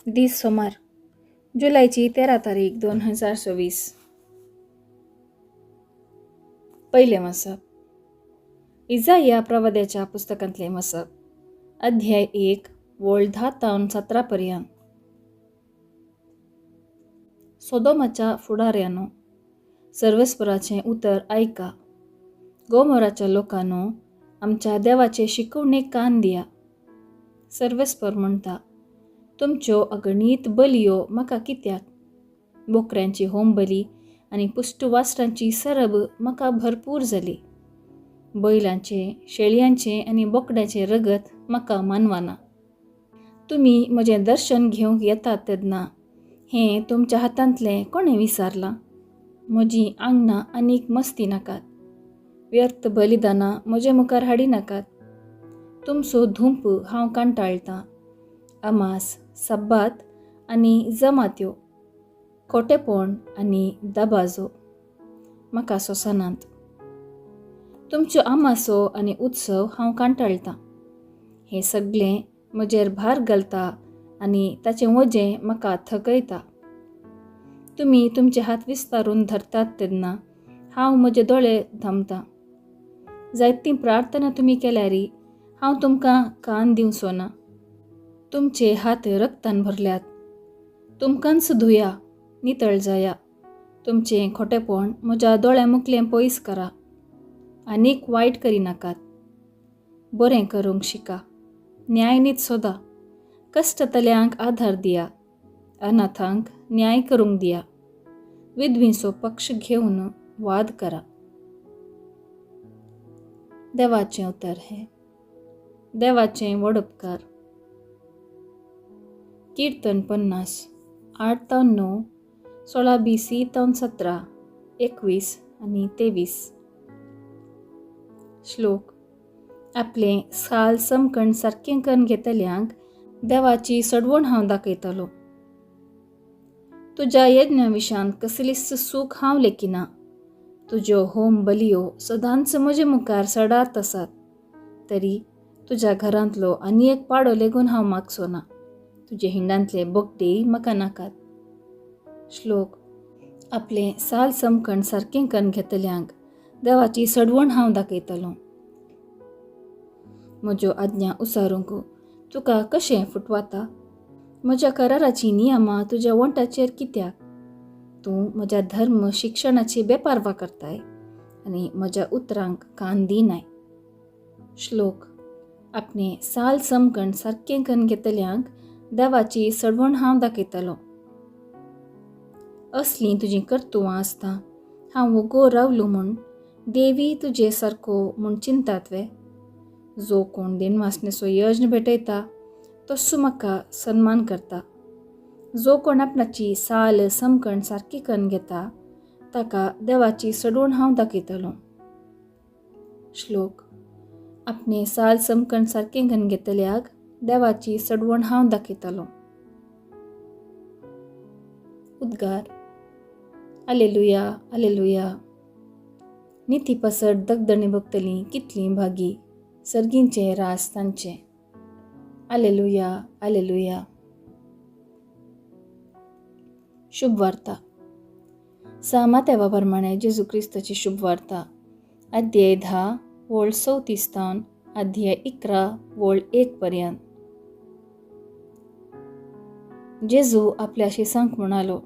दीस सोमार, जुलयची 13 तारीख 2024. पयलें वाचप इजाया प्रवाद्याच्या पुस्तकांतलें वाचप, अध्याय 1 वळ 10 तावन 17 पर्यंत. सोदोमाच्या फुडाऱ्यानो, सर्वेस्पराचें उतर आयका. गोमोराच्या लोकांनो, आमच्या देवाचे शिकवणेक कान दिया. सर्वेस्पर म्हणटा, तुमच्यो अगणीत बलयो म्हाका कित्याक? बोकऱ्यांची होमबली आनी पुश्ट वासरांची सरब म्हाका भरपूर जाली. बैलांचें, शेळयांचें आनी बोकड्याचें रगत म्हाका मानवना. तुमी म्हजें दर्शन घेवंक येतात तेन्ना हें तुमच्या हातांतलें कोणें विसारलां? म्हजीं आंगणां आनीक मस्ती नाकात, व्यर्थ बलिदानां म्हजे मुखार हाडिनाकात. तुमचो धुंप हांव कंटाळटां. अमास, सब्बात आनी जमात्यो, खोटेपण आनी दबाजो म्हाका सोंसनात. तुमच्यो आमासो आनी उत्सव हांव कंटाळटां. हें सगळें म्हजेर भार घालता आनी ताचें वजें म्हाका थकयता. तुमी तुमचे हात विस्तारून धरतात तेन्ना हांव म्हजे दोळे धांपतां. जायतीं प्रार्थना तुमी केल्यारी हांव तुमकां कान दिवचो ना. तुमचे हात रक्तान भरल्यात. तुमकांच धुया, नितळ जाया. तुमचें खोटेपण म्हज्या दोळ्या मुखलें पयस करा. आनीक वायट करिनाकात. बरें करूंक शिका, न्यायनीत सोदा, कश्टतल्यांक आधार दिया, अनाथांक न्याय करूंक दिया, विधवींचो पक्ष घेवन वाद करा. देवाचें उतर हें. देवाचें व्हड उपकार. कीर्तन 50, 8 तावन 9, 16 BC तावन 17, 21 आनी 23. श्लोक. आपलें साल समकण सारकें करून घेतल्यांक देवाची सडवण हांव दाखयतलो. तुज्या यज्ञ विशांत कसलीच सूख हांव लेखिना. तुज्यो होम बलियो सदांच म्हजे मुखार सडार्थ आसात. तरी तुज्या घरांतलो आनी एक पाडो लेगून हांव मागचो ना. तुजे हिंडांतले बोगडेय म्हाका नाकात. श्लोक. आपलें साल समकण सारकें करून घेतल्यांक देवाची सडवण हांव दाखयतलो. म्हज्यो आज्ञा उसारूंक तुका कशें फुटवाता? म्हज्या कराराचीं नियमां तुज्या वंटाचेर कित्याक? तूं म्हज्या धर्म शिक्षणाची बेपारवा करताय आनी म्हज्या उतरांक कान दिनाय. श्लोक. आपणे साल समकण सारकें करून घेतल्यांक देवाची सडवण हांव दाखयतलो. असलीं तुजीं कर्तुवां आसता हांव वोगो रावलो म्हूण देवी तुजे सारको म्हूण चिंतात वे? जो कोण देणवासनेचो यज्ञ भेटयता तस्सो म्हाका सन्मान करता. जो कोण आपणाची साल समकण सारकी करून घेता ताका देवाची सडवण हांव दाखयतलो. श्लोक. आपणे साल समकण सारकें करून घेतल्याक देवाची सडवण हांव दाखयतलो. उद्गार. आलेलुया, आलेलुया. निती पसट दगदणी भोगतलीं कितलीं भागी, सर्गींचें रास तांचें. आलेलुया, आलेलुया. शुभवार्ता. सामातेवा प्रमाणे जेजू क्रिस्ताची शुभवार्ता, अध्याय 10 वळ 34 तावन अध्याय 11 वळ 1 पर्यंत. जेजू आपल्या शिसांक म्हणालो,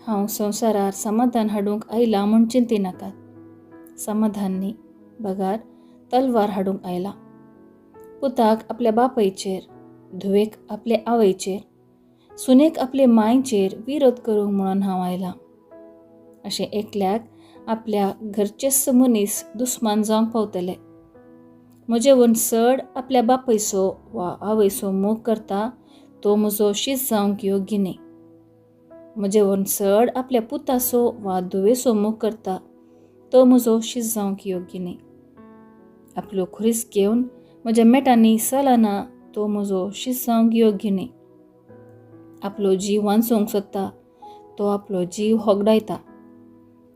हांव संवसारार समाधान हाडूंक आयला म्हूण चिंतिनाकात. समाधान न्ही, बगार तलवार हाडूंक आयला. पुताक आपल्या बापायचेर, धुवेक आपले आवयचेर, सुनेक आपले मांयचेर विरोध करूंक म्हणून हांव आयलां. अशें एकल्याक आपल्या घरचेच मनीस दुस्मान जावंक पावतले. म्हजे वयर चड आपल्या बापायचो वा आवयचो मोग करता तो म्हजो शीत जावंक योग्य न्ही. म्हजे वयर चड आपल्या पुताचो वा धुवेचो मोग करता तो म्हजो शीत जावंक योग्य न्ही. आपलो खुरीस घेवन म्हज्या मेटांनी चलना तो म्हजो शीत जावंक योग्य न्ही. आपलो जीव वांचोवंक सोदता तो आपलो जीव होगडायता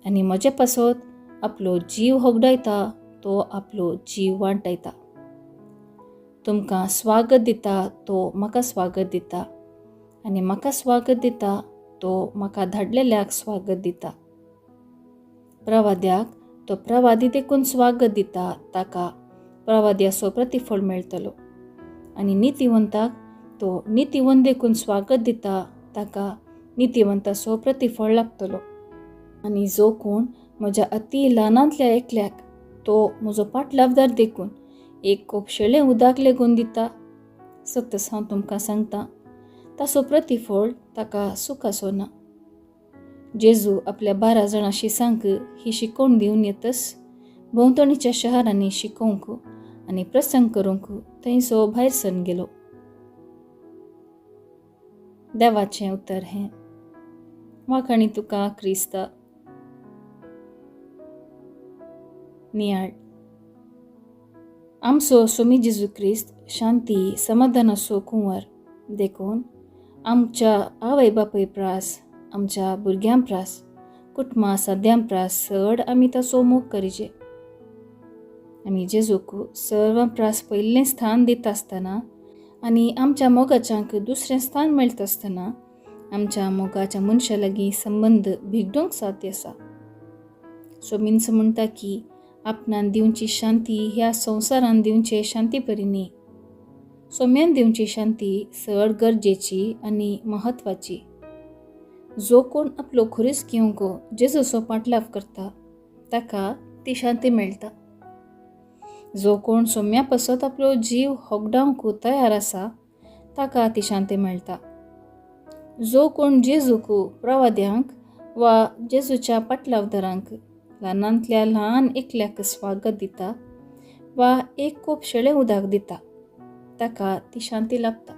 आनी म्हजे पासत आपलो जीव होगडायता तो आपलो जीव वांटायता. तुमकां स्वागत दिता तो म्हाका स्वागत दिता आनी म्हाका स्वागत दिता तो म्हाका धाडलेल्याक स्वागत दिता. प्रवाद्याक तो प्रवादी देखून स्वागत दिता ताका प्रवाद्याचो प्रतिफळ मेळटलो, आनी नितिवंताक तो नितिवंत देखून स्वागत दिता ताका नितिवंताचो प्रतिफळ लागतलो. आनी जो कोण म्हज्या अती ल्हानांतल्या एकल्याक तो म्हजो पाटलावदार देखून एक कोप शेळें उदक लेगून दिता, सत्तच हांव तुमकां सांगता ताचो प्रतिफळ ताका सुखाचो ना. जेजू आपल्या 12 जाणां शिसांक ही शिकोवण दिवन येतच भोंवतणीच्या शहरांनी शिकोवंक आनी प्रसंग करूंक थंयसो भायर सरून गेलो. देवाचें उतर हें. वाखाणी तुका क्रिस्ता. नियाळ. आमचो सोमी जेजू क्रिस्त शांती समाधानाचो कुंवर देखून आमच्या आवय बापूय प्रास, आमच्या भुरग्यां प्रास, कुटुंबा सद्यां प्रास चड आमी ताचो मोग करिजे. आमी जेजूक सर्वां प्रास पयलें स्थान दिता आसतना आनी आमच्या मोगाच्यांक दुसरें स्थान मेळटा आसतना आमच्या मोगाच्या मनशा लागीं संबंद बिगडोवंक साध्य आसा. सोमीन्स म्हणटा की आपणान दिवची शांती ह्या संवसारान दिवचे शांती परी न्ही. सोम्यान दिवची शांती चड गरजेची आनी म्हत्वाची. जो कोण आपलो खुरीस घेवंक जेजूचो पाटलाव करता ताका ती शांती मेळटा. जो कोण सोम्या पासत आपलो जीव होगडावंक तयार आसा ताका ती शांती मेळटा. जो कोण जेजूक प्रवाद्यांक वा जेजूच्या पाटलावदारांक ल्हानांतल्या ल्हान एकल्याक स्वागत दिता वा एक कोप शेळें उदक दिता ताका ती शांती लाभता.